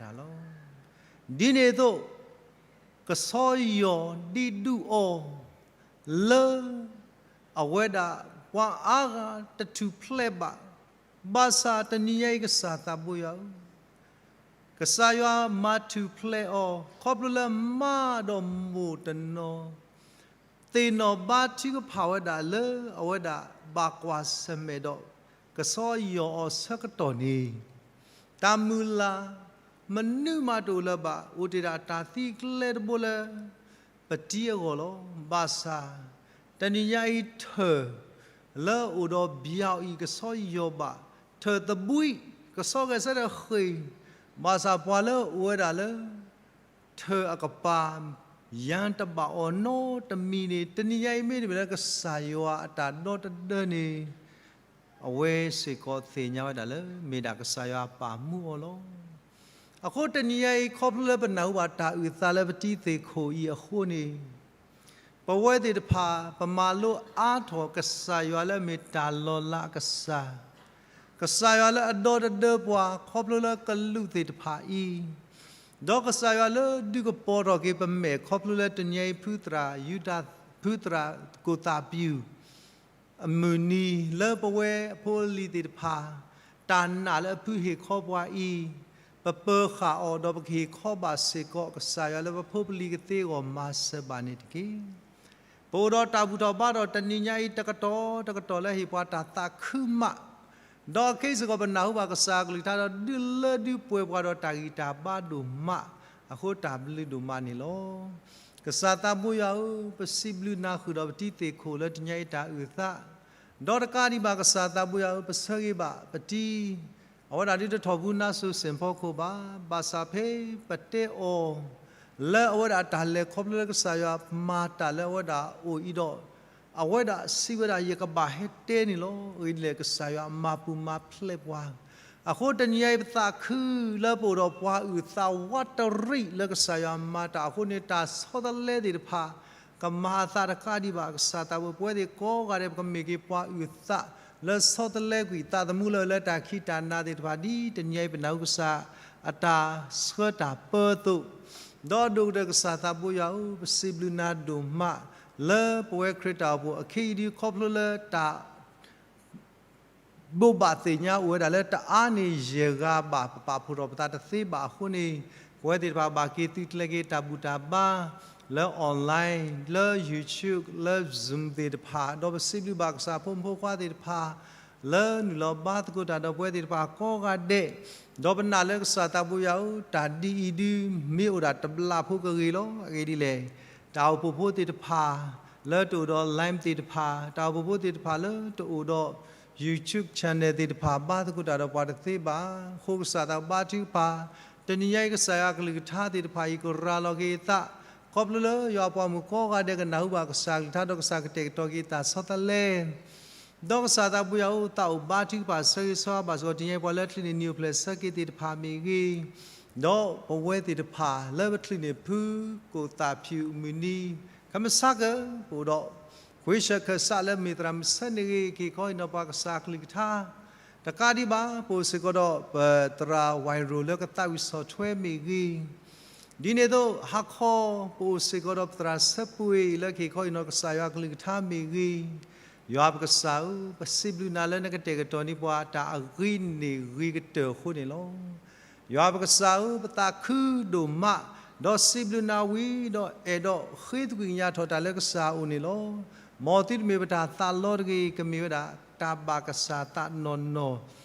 တၢ်လီၤ. ဒ်န့ၣ်အသိး ကဆီယီၤဒ့ဒူၣ်အီၤ လၢ အဝဲဒၣ်ပှၤအါဂၤတထူၣ်ဖျဲးဘၣ်, ဘၣ်ဆၣ်တနံၤညါအံၤကစၢ်သးဘိယွၤဧၢ, ကစၢ်ယွၤမၤထူၣ်ဖျဲးအီၤ ခီဖျိလၢမါဒီးမိၢ်တနီၤ သ့ၣ်နီၣ်ဘါထုကဖၣ်ဝဲဒၣ်လၢအဝဲဒၣ်ဘၣ်ကွၢ်ဆၢၣ်မဲာ်ဒီး ကဆီယီၤအီၤဆၢကတီၢ်န့ၣ်, တၢ်မုၢ်လၢ် မနုၤမးတအိၣ်လၢၤဘၣ်, အိၣ်တ့ၢ်ဒၣ်တၢ်သံကျဲတဘိလၢ ပတံအဂီၢ်လီၤ. ဘၣ်ဆၣ် တနံၤညါအံၤထၢၣ် လၢအအိၣ်ဒီးဘၠီအံၤ ကဆီယီၤဘၣ်, ထၢၣ်သဘှံး ကဆီဂဲၤဆၢထၢၣ်ဃ့ၢ်, ဘၣ်ဆၣ်ပှၤလၢအအိၣ်ဝဲဒၣ်လၢ ထၢၣ်အကပၤ ယါတဘၣ်အီၤနီတမံၤန့ၣ် တနံၤညါအံၤမ့တမ့ၢ်လၢကစၢ်ယွၤအတၢ်ဒီတဒၢန့ၣ် အဝဲစ့ၢ်ကီးသ့ၣ်ညါဝဲဒၣ်လၢ မ့ၢ်ဒၣ်ကစၢ်ယွၤပာ်မူအီၤလီၤ. အဃိတနံၤညါအံၤ ခီဖျိလၢပနၢ်ဟူဘၣ်တၢ်အုၣ်သးလၢပတံသ့ၣ်ခိၣ်အံၤအဃိန့ၣ် ပဝဲသ့ၣ်တဖၣ် ပမၤလိအါထီၣ်ကစၢ်ယွၤလၢအမ့ၢ်တၢ်လီၤလးအကစၢ်, ကစၢ်ယွၤလၢအဒီတဒၢပှၤ ခီဖျိလၢကလူးသ့ၣ်တဖၣ်အံၤ, ဒီးကစၢ်ယွၤလၢဒုးကပီၤထီၣ်က့ၤပမဲာ် ခီဖျိလၢတနံၤညါအံၤ ဖုသရၣ်ယူဒၤ ဖုသရၣ်ကိၣ်သးပျူၢ် အမုၢ်နံၤလၢပဝဲအဖိအလံၤသ့ၣ်တဖၣ် တၢ်နာ်လၢအဖုဟ့ၣ်ခီပှၤအံၤ, ပပၢၤဃာ်အီၤဒီးပကဟ့ၣ်ခီဘၣ်စ့ၢ်ကီး ကစၢ်ယွၤလၢပဖိပလံၤကသ့အဂီၢ် မၤစၢၤဘၣ်န့ၣ်တက့ၢ်. ပအိၣ်ဒီးတၢ်ဘူၣ်ထီၣ်ဘါထီၣ်တနံၤညါအံၤ တကတီၢ်တကတီၢ်လၢဟ့ၣ်ပှၤတၢ်သးခုမး, ဒီးခဲအံၤစ့ၢ်ကီးပနၢ်ဟူဘၣ်ကစၢ်အကလုၢ်ကထါဒီး ဒုးလၢဒုးပှဲၤပှၤဒီးတၢ်ဂံၢ်တၢ်ဘါဒိၣ်မး, အဃိတၢ်ဘျုးဒိၣ်မးန့ၣ်လီၤ. ကစၢ်သးဘိယွၤဧၢ, ပစံးဘျုးနၤဃုာ်ဒီးပတံသ့ၣ်ခိၣ်လၢတနံၤညါအံၤတၢ်အုၣ်သး, ဒီးတကးဒံးဘၣ်ကစၢ်သးဘိယွၤဧၢ, ပဆၢဂ့ၤဘၣ်ပတံ အဝဲဒၣ်ဒုးတထီၣ်ဘၣ်နါစိၤစ့ၣ်ဖီခိၣ်ဘၣ်, ဘၣ်ဆၣ်ဖဲပတဲအီၤ လၢအဝဲဒၣ်တၢ်လဲၤခီဖျိလၢကစၢ်ယွၤမၤတၢ်လၢအဝဲဒၣ်အအိၣ်အံၤဒီး အဝဲဒၣ်စံးဝဲဒၣ် ယကဘၣ်ဟဲတဲန့ၣ်လီၤ. အဂ့ၢ်ဒ်လဲၣ် ကစၢ်ယွၤမၤပူၤမၤဖျဲးပှၤ, အဃိတနံၤညါအံၤပသးခုလၢပအိၣ်ဒီးပှၤအုၣ်သးဝးတရံးလၢကစၢ်ယွၤမၤတၢ်အဃိန့ၣ် တၢ်ဆီတလဲသ့ၣ်တဖၣ် ကမၤအသးတကးဒံးဘၣ် ကစၢ်သးဘိ ပဝဲသ့ၣ်ကိးဂၤဒဲး ပကမ့ၢ်က့ၤပှၤအုၣ်သး လၢဆီတလဲကွံာ်သးသမူလၢလၢတၢ်ခံးတၢ်နၤသ့ၣ်တဖၣ် ဒ်တနံၤညါအံၤပနၢ်ဟူကစၢ်အတၢ်ဆှၢတၢ်ပၢအသိး, ဒီးဒိၣ်ကတၢၢ်ကစၢ်သးဘိယွၤဧၢ, ပစံးဘျုးနၤဒိၣ်မး လၢပဝဲခရံာ်တၢ်အိၣ်ဖှိၣ်အခံအံၤဒုး ခီဖျိလၢတၢ် ဘိးဘၣ်သ့ၣ်ညါအိၣ်ဝဲဒၣ်လၢတအါန့ၢ်ယဲၢ်ဂၤဘၣ် ပပာ်ဖှိၣ်ထီၣ်ပသးတသ့ဘၣ်အဃိန့ၣ်, ပဝဲသ့ၣ်တဖၣ်ဘၣ်က့ၤသုးကျဲၤက့ၤတၢ်ဘူၣ်တၢ်ဘါ လၢ online လၢ YouTube လၢ Zoom သ့ၣ်တဖၣ်, ဒီးပစံးဘျုးဘၣ်ကစၢ်ဖိမုၣ်ဖိခွါသ့ၣ်တဖၣ် လၢနုာ်လီၤဘါသကိးတၢ်ဒီးပဝဲသ့ၣ်တဖၣ်ကိးဂၤဒဲး, ဒီးပနာ်လၢကစၢ်သးဘိယွၤဧၢ, တၢ်ဒ်အံၤဒုး မ့ၢ်အိၣ်ဒၣ်တဘျီဖိကဂ့ၤလီၤ. အဂ့ၢ်ဒ်လဲၣ်, တၢ်အိၣ်ဖှိၣ်ဖိသ့ၣ်တဖၣ် လၢတအိၣ်ဒီး live သ့ၣ်တဖၣ်, တၢ်အိၣ်ဖှိၣ်ဖိသ့ၣ်တဖၣ်လၢတအိၣ်ဒီး YouTube channel သ့ၣ်တဖၣ် ဘါသကိးတၢ်ဒီးပှၤတသ့ဘၣ်. အဃိကစၢ်သးဘိဘါထုကဖၣ်, တနံၤညါအံၤကစၢ်ယွၤအကလုၢ်ကထါသ့ၣ်တဖၣ်အံၤ ကရၤလီၤက့ၤအသး, ခီဖျိလၢယွၤအပှၤမုၣ်ကိးဂၤဒဲးကနၢ်ဟူဘၣ်ကစၢ်အကလုၢ်ကထါဒီးကစၢ်ကတဲာ်ကတီၤက့ၤတၢ်ဆီတလဲ ဒီးကစၢ်သးဘိယွၤဧၢ, သးအိၣ်ဘါထုကဖၣ်ဆၢဂ့ၤဆၢဝါဘၣ်စ့ၢ်ကီး တနံၤညါအံၤပှၤလၢချံးန့ၣ် နံၣ်အိၣ်ဖျဲၣ်ဆၢက့ၤသ့ၣ်တဖၣ်မ့ၢ်ဂ့ၤ, ဒီးပဝဲသ့ၣ်တဖၣ်လၢပချံးန့ၣ် ဖုကိၣ်သးဖၠူၣ်အမုၢ်နံၤ, ခဲမုၢ်ဆါကၢ ပအိၣ်ဒီး ခွ့ဆၢၣ်ခၢၣ်စးလၢမ့ၢ်သရၣ်မုၣ်ဆၢန့ၣ်ဂ့ၤ, က့ၤခီအံၤနီၤပှၤကစၢ်အကလုၢ်ကထါ, တကးဒံးဘၣ် ပအိၣ်စ့ၢ်ကီးဒီးပသရၣ်ဝဲၢ်ရိၤလၢကသးဝံၣ်ဆီၣ်ထွဲမ့ၢ်ဂ့ၤ, ဒ်န့ၣ်အသိး ဟါခီ ပအိၣ်စ့ၢ်ကီးဒီးပသရၣ်ဆၢပှ့ၤလၢက့ၤခီအံၤနီၤကစၢ်ယွၤအကလုၢ်ကထါမ့ၢ်ဂ့ၤ, ယွၤပကစၢ်ဧၢ, ပစံးဘျုးနၤလၢနကတဲာ်ကတီၤန့ၢ်ပှၤတၢ်အဂ့ၤန့ၢ်ဂ့ၤကတၢၢ်အဃိန့ၣ်လီၤ. ယွၤပကစၢ်ဧၢ, ပသးခုဒိၣ်မး, ဒီးစံးဘျုးနၤဝံၤဒီးအဲၣ်ဒိးဃ့သကွံာ်ကညးထီၣ်တၢ်လၢကစၢ်အအိၣ်န့ၣ်လီၤ. မ်သုတမ့ၢ်ပတၢ်သးလီတဂ့ၤ, ကမ့ၢ်ဝဲဒၣ်တၢ်ဘၣ်ကစၢ်သးနီၢ်နီၢ်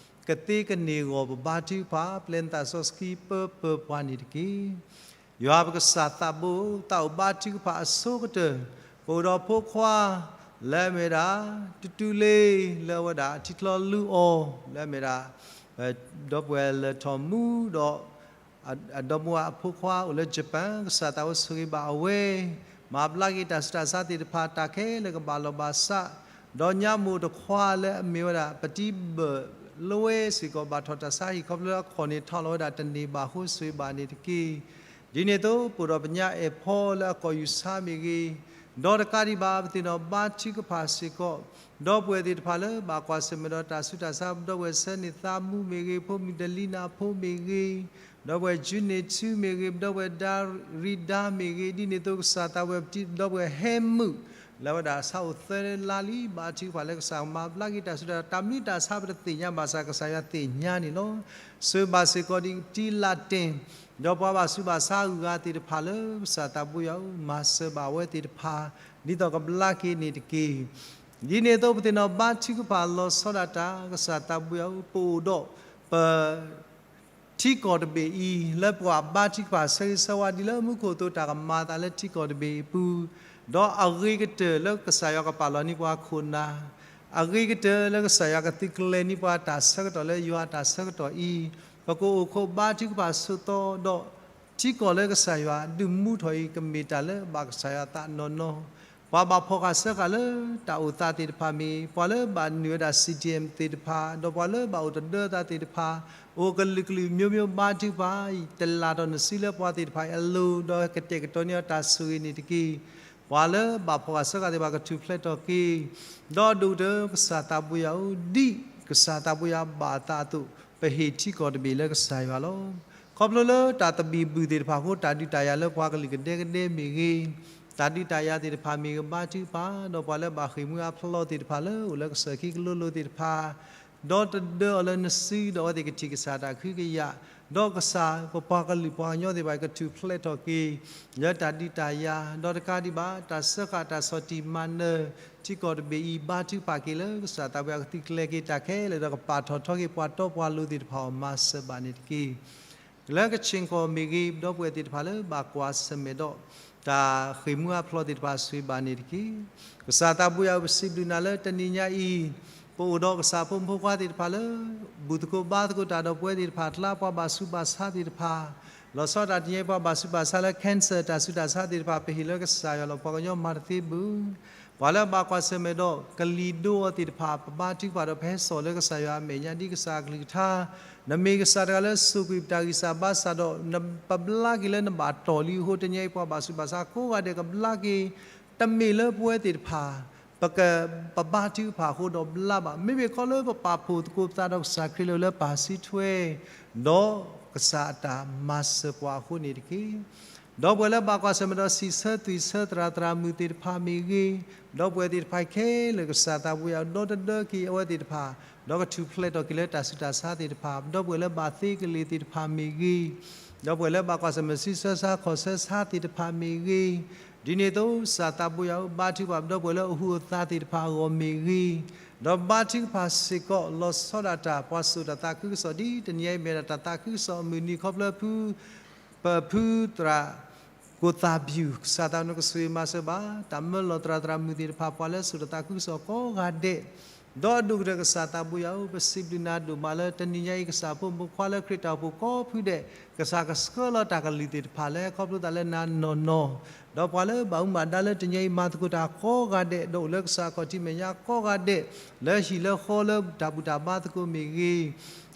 ကသ့ကန့ၢ်အဂီၢ် ပဘါထုကဖၣ် ပျဲနသးစီဆှံပၢပၢၤပှၤန့ၣ်တက့ၢ်. ယွၤပကစၢ်သးဘိ, သးအိၣ်ဘါထုကဖၣ်အဆိကတၢၢ်, ပအိၣ်ဒီးဖိခွါ လၢအမ့ၢ်ဒၣ် တူတူလ့ လၢအဝဲဒၣ်ထံချီလူအီၤ လၢအမ့ၢ်ဒၣ် ဒီပုၢ်ဝဲၢ်လၢထီၣ်မူဒီး အဒီပုၢ်ဝဲၢ်အဖိခွါအိၣ်လၢ Japan ကစၢ်သးဘိဆိၣ်ဂ့ၤဘၣ်အဝဲ, မၤဘျါက့ၤတၢ်ဆူးတၢ်ဆါသ့ၣ်တဖၣ် တၢ်ခဲလၢာ်ကဘၣ်လီၢ်ဘၣ်စး, ဒီးညါမိၢ်တခွါလၢအမ့ၢ်ဝဲဒၣ် ပတံဘၢၣ်လဝဲစ့ၢ်ကီး ဘၣ်ထီၣ်တၢ်ဆါဟံၣ် ခီဖျိလၢအခီၣ်န့ၣ်ထီၣ်လီၤဝဲဒၣ်တန့ၢ်ဘၣ်အဃိ ဆိၣ်ဂ့ၤဘၣ်န့ၣ်တက့ၢ်. ဒ်န့ၣ်အသိး ပအိၣ်ဒီးပညါအဲၣ်ဖီလၢအကီၢ်ယူၢ်ဆါမ့ၢ်ဂ့ၤ, ဒီးတကးဒံးဘၣ် ပသ့ၣ်နီၣ်ဘါထုကဖၣ်စ့ၢ်ကီး ဒီပုၢ်ဝဲၢ်သ့ၣ်တဖၣ်လၢဘၣ်ကွၢ်ဆၢၣ်မဲာ်ဒီးတၢ်ဆူးတၢ်ဆါ ဒီပုၢ်ဝဲၢ်ဆၢန့ၢ်သးမူမ့ၢ်ဂ့ၤ, ဖိမုၣ်ဒလံနၢ်ဖိမ့ၢ်ဂ့ၤ, ဒီပုၢ်ဝဲၢ် June two မ့ၢ်ဂ့ၤ, ဒီပုၢ်ဝဲၢ် Darida မ့ၢ်ဂ့ၤ, ဒ်န့ၣ်အသိးကစၢ်သးပှၢ်ပတံၤ ဒီပုၢ်ဝဲၢ် Helmut လၢဝဲဒၣ်ဆါအိၣ်သၢလါလံ ဘါထုကဖၣ်လၢကစၢ်မၤဘျါက့ၤတၢ်ဆူးတၢ်ဆါ ပတသ့ၣ်ညါဘၣ်ဆၣ် ကစၢ်ယွၤသ့ၣ်ညါန့ၣ်လီၤ. စံးဘၣ်စ့ၢ်ကီးဒ်ပတံၤ Latin ဒီးပှၤဘၣ်ဆူးဘၣ်ဆါအဂၤသ့ၣ်တဖၣ်လၢကစၢ်သးပှၢ်ယွၤဧၢ မၤစၢၤဘၣ်ဝဲသ့ၣ်တဖၣ် ဒ်သိးကဘျါက့ၤန့ၣ်တက့ၢ်. ဒ်န့ၣ်အသိးပသ့ၣ်နီၣ်ဘါထုကဖၣ်လီၤဆီဒၣ်တၢ် ကစၢ်သးပှၢ်ယွၤဧၢ ပအိၣ်ဒီးပ ထံကီၢ်တဘ့ၣ်အံၤ လၢပှၤဘါထုကဖၣ်ဆၢဂ့ၤဆၢဝါဒ်လၢမူခိၣ်အသိး တၢ်ကမၤအသးလၢထံကီၢ်တဘ့ၣ်အံၤအပူၤ, ဒီးအဂ့ၤကတၢၢ်လၢကစၢ်ယွၤကပာ်လီၤန့ၢ်ပှၤခိၣ်နၢ်, အဂ့ၤကတၢၢ်လၢကစၢ်ယွၤကသုးကျဲၤန့ၢ်ပှၤတၢ်ဆၢကတီၢ်လၢယွၤအတၢ်ဆၢကတီၢ်အံၤ, ပကအိၣ်ခိးဘါထုကဖၣ်ဆိးသီဒီး ထံကီၢ်လၢကစၢ်ယွၤဒုးမူထီၣ်အံၤ ကမ့ၢ်တၢ်လၢဘၣ်ကစၢ်ယွၤသးနီၢ်နီၢ်, ပှၤဘၣ်ဖီၣ်ဃာ်ဆှၢဃာ်လၢတၢ်အိၣ်သးသ့ၣ်တဖၣ်မ့ၢ်ဂ့ၤ, ပှၤလၢဘၣ်နုာ်ဝဲဒၣ် C D M သ့ၣ်တဖၣ်, ဒီးပှၤလၢဘၣ်အိၣ်တဒၢသးသ့ၣ်တဖၣ်, အိၣ်ကလုာ်ကလုာ် မျိုးမျိုးဘါထုကဖၣ်, တလၢ်ထီၣ်နစုလၢပှၤသ့ၣ်တဖၣ်အံၤအလိၤ, ဒီးကတဲာ်ကတီၤန့ၢ်အီၤတၢ်ဆိၣ်ဂ့ၤန့ၣ်တက့ၢ်. ပှၤလၢဘၣ်ဖီၣ်ဃာ်ဆှၢဃာ်သ့ၣ်တဖၣ်ကထူၣ်ဖျဲးထီၣ်က့ၤ, ဒီးဒိၣ်ကတၢၢ်ကစၢ်သးပှၢ်ယွၤဧၢ, ဒ်ကစၢ်သးပှၢ်ယွၤဘၣ်အသးအသိး ပဟ့ၣ်ထံကီၢ်တဘ့ၣ်လၢကစၢ်ယွၤလီၤ. ခီဖျိလၢတၢ်သဘံၣ်ဘုၣ်သ့ၣ်တဖၣ်အဃိ တၢ်ဒုးတၢ်ယၤလၢပှၤကလုာ်ကဒဲကဒဲမ့ၢ်ဂ့ၤ, တၢ်ဒုးတၢ်ယၤသ့ၣ်တဖၣ်မ့ၢ်ဂ့ၤ ဘါထုကဖၣ်, ဒီးပှၤလၢဘၣ်ဃ့ၢ်မှံဟးဖျိးသ့ၣ်တဖၣ်လၢအိၣ်လၢကစၢၢ်ခံကလိလိသ့ၣ်တဖၣ်, ဒီးတဒၢအီၤလၢနစု ဒီးအဝဲသ့ၣ်ကထံၣ်ကစၢ်တၢ်ကဟုကယာ်, ဒီးကစၢ်ပပှၤကလုာ်ပှၤကညီသ့ၣ်တဖၣ်ကထူၣ်ဖျဲးထီၣ်က့ၤ လၢတၢ်ဒုးတၢ်ယၤ, ဒီးတကးဒံးဘၣ် တၢ်စၢဃာ်တၢ်ဆီၣ်တံၢ်မၤနၢၤ ထံကီၢ်တဘ့ၣ်အံၤ ဘါထုကဖၣ်က့ၤလၢကစၢ်သးပှၢ်အကသုးကျဲၤက့ၤတၢ်ခဲလၢာ် ဒီးကပာ်ထီၣ်ထီက့ၤပှၤတီပှၤလိၤသ့ၣ်တဖၣ်အီၤ မၤစၢၤဘၣ်န့ၣ်တက့ၢ်. လၢကခ့ၣ်ကီၢ်မ့ၢ်ဂ့ၤ, ဒီပုၢ်ဝဲၢ်သ့ၣ်တဖၣ်လၢဘၣ်ကွၢ်ဆၢၣ်မဲာ်ဒီး တၢ်ဃ့ၢ်မှံဟးဖျိးသ့ၣ်တဖၣ် ဆိၣ်ဂ့ၤဘၣ်န့ၣ်တက့ၢ်. ကစၢ်သးပှၢ်ယွၤဧၢ, ပစံးဘျုးနၤလၢတနံၤညါအံၤ, ပအိၣ်ဒီးကစၢ်ဖိမုၣ်ဖိခွါသ့ၣ်တဖၣ်လၢ ဘူၣ်သကိးဘါသကိးတၢ်ဒီးပဝဲသ့ၣ်တဖၣ်အကျါ, ပှၤဘၣ်ဆူးဘၣ်ဆါသ့ၣ်တဖၣ်, လီၤဆီဒၣ်တၢ်တနံၤညါအံၤ ပှၤဘၣ်ဆူးဘၣ်ဆါလၢ cancer တၢ်ဆူးတၢ်ဆါသ့ၣ်တဖၣ် ပဟ့ၣ်လၢကစၢ်ယွၤလီၤ. ပှၤကညီမၤတသ့ဘၣ် ပှၤလၢဘၣ်ကွၢ်ဆၢၣ်မဲာ်ဒီးကလံၤဒိအီၤသ့ၣ်တဖၣ် ပဘါထုကဖၣ်ဒီးပဟဲစိာ်လၢကစၢ်ယွၤအမဲာ်ညါ ဒ်ကစၢ်အကလုၢ်ကထါ, နမ့ၢ်ကစၢ်တဂၤလၢစိာ်ကွံာ်ပတၢ်ဂံၢ်စၢ်ဘါစၢ်ဒီး ပဘျါက့ၤလၢနဘၣ်တီၢ်လံအဃိ တနံၤညါအံၤ ပှၤဘၣ်ဆူးဘၣ်ဆါကိးဂၤဒဲးကဘျါက့ၤ, တမ့ၢ်လၢပဝဲသ့ၣ်တဖၣ် ပက ပဘါထုကဖၣ်အဃိဒီးဘျါဘၣ်, မ့မ့ၢ်ခီလၢပပာ်ဖှိၣ်သကိးပသးဒီးကစၢ်ခရံာ်လၢ လၢပၢ်စုထွဲ ဒီးကစၢ်အတၢ်မၤစၢၤပှၤအဃိန့ၣ်တက့ၢ်. ဒီပုၢ်ဝဲၢ်လၢဘၣ်ကွၢ်ဆၢၣ်မဲာ်ဒီးစံးဆၢသွံၣ်ဆၢသရၣ်သရၣ်မုၣ်သ့ၣ်တဖၣ်မ့ၢ်ဂ့ၤ, ဒီပုၢ်ဝဲၢ်သ့ၣ်တဖၣ်ခဲလၢာ် ကစၢ်သးပှၢ်ယွၤ ဒီတဒၢက့ၤအဝဲသ့ၣ်တဖၣ်, ဒီးကထူၣ်ဖျဲးထီၣ်က့ၤလၢတၢ်ဆူးတၢ်ဆါသ့ၣ်တဖၣ်, ဒီပုၢ်ဝဲၢ်လၢဘၣ်သ့ကလ့ၤသ့ၣ်တဖၣ်မ့ၢ်ဂ့ၤ, ဒီပုၢ်ဝဲၢ်လၢဘၣ်ကွၢ်ဆၢၣ်မဲာ်စံးဆၢဆါခီၣ်ဆၢဆါသ့ၣ်တဖၣ်မ့ၢ်ဂ့ၤ, ဒ်န့ၣ်အသိး ကစၢ်သးပှၢ်ယွၤဧၢ, ဘါထုကဖၣ်ပဒီပုၢ်ဝဲၢ်လၢအဟူးအသါသ့ၣ်တဖၣ်အဂီၢ်မ့ၢ်ဂ့ၤ, ဒီးဘါထုကဖၣ်စ့ၢ်ကီး လီၤဆီဒၣ်တၢ် ပှၤစိာ်တၢ်သးခုကစီၣ် ဒ်တနံၤအံၤ မ့ၢ်ဒၣ်တၢ်သးခုကစီၣ်အမုၢ်နံၤခီဖျိဖု ပဖုသရၣ် ကိၣ်သၣ်ဘျုး, ကစၢ်သးနကဆိၣ်ဂ့ၤမၤစၢၤဘၣ် တၢ်မၢလီၤသရၣ်သရၣ်မုၣ်သ့ၣ်တဖၣ် ပှၤလၢစိာ်တၢ်သးခုကစီၣ်ကိးဂၤဒဲး, ဒီးအဒိၣ်ကတၢၢ်ကစၢ်သးပှၢ်ယွၤဧၢ, ပစံးဘျုးနၤဒိၣ်မးလၢတနံၤညါအံၤ ကစၢ်ဖိမုၣ်ဖိခွါလၢခရံာ်တၢ်အိၣ်ဖှိၣ်ကိးဖုဒဲး, ကစၢ်ကဆှၢလီၤတၢ်ကလုၢ်သ့ၣ်တဖၣ်လၢဟဲခီဖျိသးလၢနၤနီၢ်နီၢ်, ဒီးပှၤလၢဘၣ်မူဘၣ်ဒါလၢတနံၤအံၤ မၤသကိးတၢ်ကိးဂၤဒဲး, ဒီးအိၣ်လၢကစၢ်အခီၣ်ထံးမဲာ်ညါကိးဂၤဒဲး, လၢဟံၣ်လၢဃီလၢတၢ်ဘူၣ်တၢ်ဘါသကိးမ့ၢ်ဂ့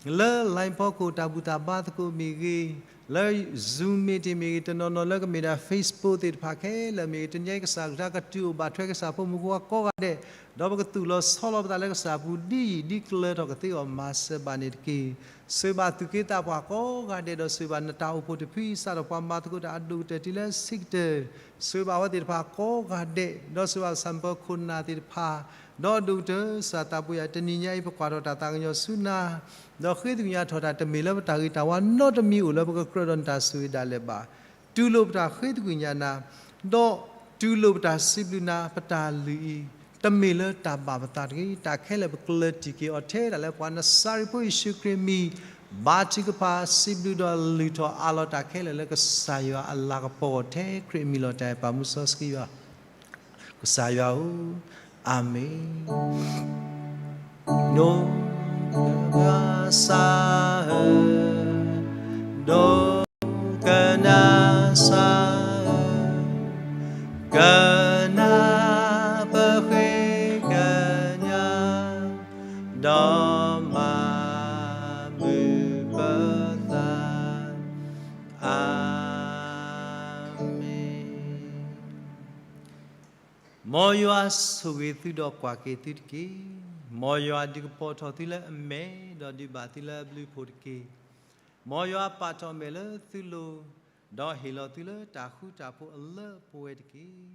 ၤ, လၢ line ဖီခိၣ်တၢ်ဘူၣ်တၢ်ဘါသကိးမ့ၢ်ဂ့ၤ, လၢ Zoom meeting မ့ၢ်ဂ့ၤ, တနီၤနီၤလၢကမ့ၢ်ဒၣ် Facebook သ့ၣ်တဖၣ်ခဲလၢာ်မ့ၢ်ဂ့ၤ, တနံၤအံၤကစၢ်အကလုၢ်ကထါကတုၤအိၣ်ဘၣ်ထွဲကစၢ်ဖိမုၣ်ဖိခွါကိးဂၤဒဲး, ဒီးပကသူၣ်လီၤဆီလီၤပသးလၢကစၢ်အပူၤ ဒ်ယံာ်ဒ်ကျၢၤထီၣ်ကသ့အဂီၢ် မၤစၢၤဘၣ်န့ၣ်တက့ၢ်. ဆိၣ်ဂ့ၤဘၣ်သူၣ်က့သးပှၢ်ကိးဂၤဒဲး, ဒီးဆိၣ်ဂ့ၤဘၣ်နတၢ်အိၣ်ဖှိၣ်တဖုအံၤ စးထီၣ်ပှၤမၤသကိးတၢ်အဒိၣ်ကတၢၢ်တုၤလၢဆံးကတၢၢ်, ဆိၣ်ဂ့ၤဘၣ်အဝဲသ့ၣ်တဖၣ်ကိးဂၤဒဲး, ဒီးဆိၣ်ဂ့ၤဘၣ်ကစၢ်ပၢၤခိၣ်နၢ်သ့ၣ်တဖၣ်, ဒီးအဒိၣ်ကတၢၢ် ကစၢ်သးပှၢ်ယွၤ တနံၤညါအံၤ ပကွၢ်ထီၣ်တၢ်သးကညီၤဆူနၤ, ဒီးဃ့သကွံာ်ညါထီၣ်တၢ် တမ့ၢ်လၢပတၢ်ဂ့ၤတၢ်ဝါနီတမံၤအိၣ်လၢပကကြၢးဒီးနတၢ်ဆိၣ်ဂ့ၤဒၣ်လဲာ်ဘၣ်. တူၢ်လိာ်ပတၢ်ဃ့သကွံာ်ညါနၤ, ဒီးတူၢ်လိာ်ပတၢ်စံးဘျုးနၤ, ပတၢ်လုၢ်အံၤ တမ့ၢ်လၢတၢ်ဘၣ်ပသးတဂ့ၤ, တၢ်ခဲလၢာ်ပကျၢၤတံၢ်က့ၤအီၤထဲဒၣ်လၢပှၤနစၤရ့းဖိယ့ၣ်ၡူးခရံာ်အမံၤ, ဘါထုကဖၣ်စံးဘျုးဒီးလုၢ်ထီၣ်အးလီၤတၢ်ခဲလၢာ်လၢကစၢ်ယွၤအလၤကပီၤအဂီၢ် ထဲခရံာ်အမံၤလီၤ. တၢ်အဲၣ်ပာ်မူစီဆှံယွၤ ကစၢ်ယွၤဧၢ, အၤမ့ၣ်. ဒိကနၣ်စၢ်ဧၢ, ဒိကနၣ်စၢ်ဧၢ, ကနၣ်ပဃ့ကညး, ဒီးမၤမုာ်ပသး, အၤမ့ၣ်. မ်ယွၤဆိၣ်ဂ့ၤသုဒီးကွၢ်က့ၤသုတက့ၢ်. မ်ယွၤဒုးကပီၤထီၣ်သုလၢအမဲာ်, ဒီးဒုးဘၣ်သုလၢအဘျုးအဖှိၣ်တက့ၢ်. မ်ယွၤပာ်ထီၣ်မဲာ်လၢသုလိၤ, ဒီးဟ့ၣ်လီၤသုလၢတၢ်ဃူတၢ်ဖိးအလၢအပှဲၤတက့ၢ်.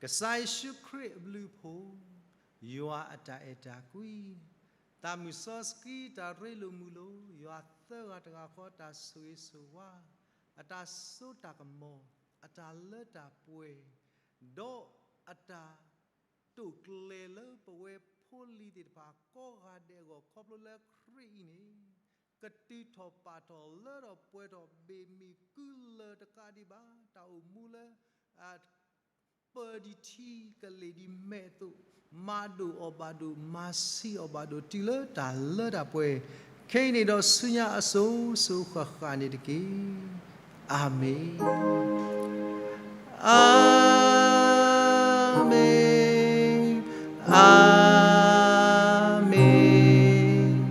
ကစၢ်ယ့ၣ်ၡူးခရံာ်အဘျုးအဖှိၣ်, ယွၤအတၢ်အဲၣ်တၢ်ကွံ, သးမုၢ်စီဆှံတၢ်ရ့လိာ်မုာ်လိာ်, ယွၤသၢဂၤတဂၤဃီတၢ်ဆိၣ်ဂ့ၤဆိၣ်ဝါ, အတၢ်စိတၢ်ကမီၤ, အတၢ်လၢတၢ်ပှဲၤ, ဒီးအတၢ် တိာ်ကျဲၤလၢပဝဲဖိလံၤသ့ၣ်တဖၣ်ကိးဂၤဒဲးအဂီၢ် ခီဖျိလၢခရံာ်အံၤန့ၣ် ကတုၤထီၣ်ပာ်ထီၣ်လၢထီၣ်ပှဲၤထီၣ် ဘ့ၣ်မံၤကုလၢာ်တကးဒံးဘၣ် တၢ်အိၣ်မူလၢ ပၢၤဒံးထံကလ့ၢ်ဒံးမဲးအသိး, မၤဒိၣ်အီၤဘၣ်ဒိၣ် မၤဆံးအီၤဘၣ်ဒိၣ် တုၤလၢတၢ်လၢတၢ်ပှဲၤ, ခဲအံၤန့ၣ်ဒီးဆူညါအစိၤစိၤဃၣ်ဃၣ်န့ၣ်တက့ၢ်. အၤမ့ၣ်, အၤမ့ၣ်, အၤ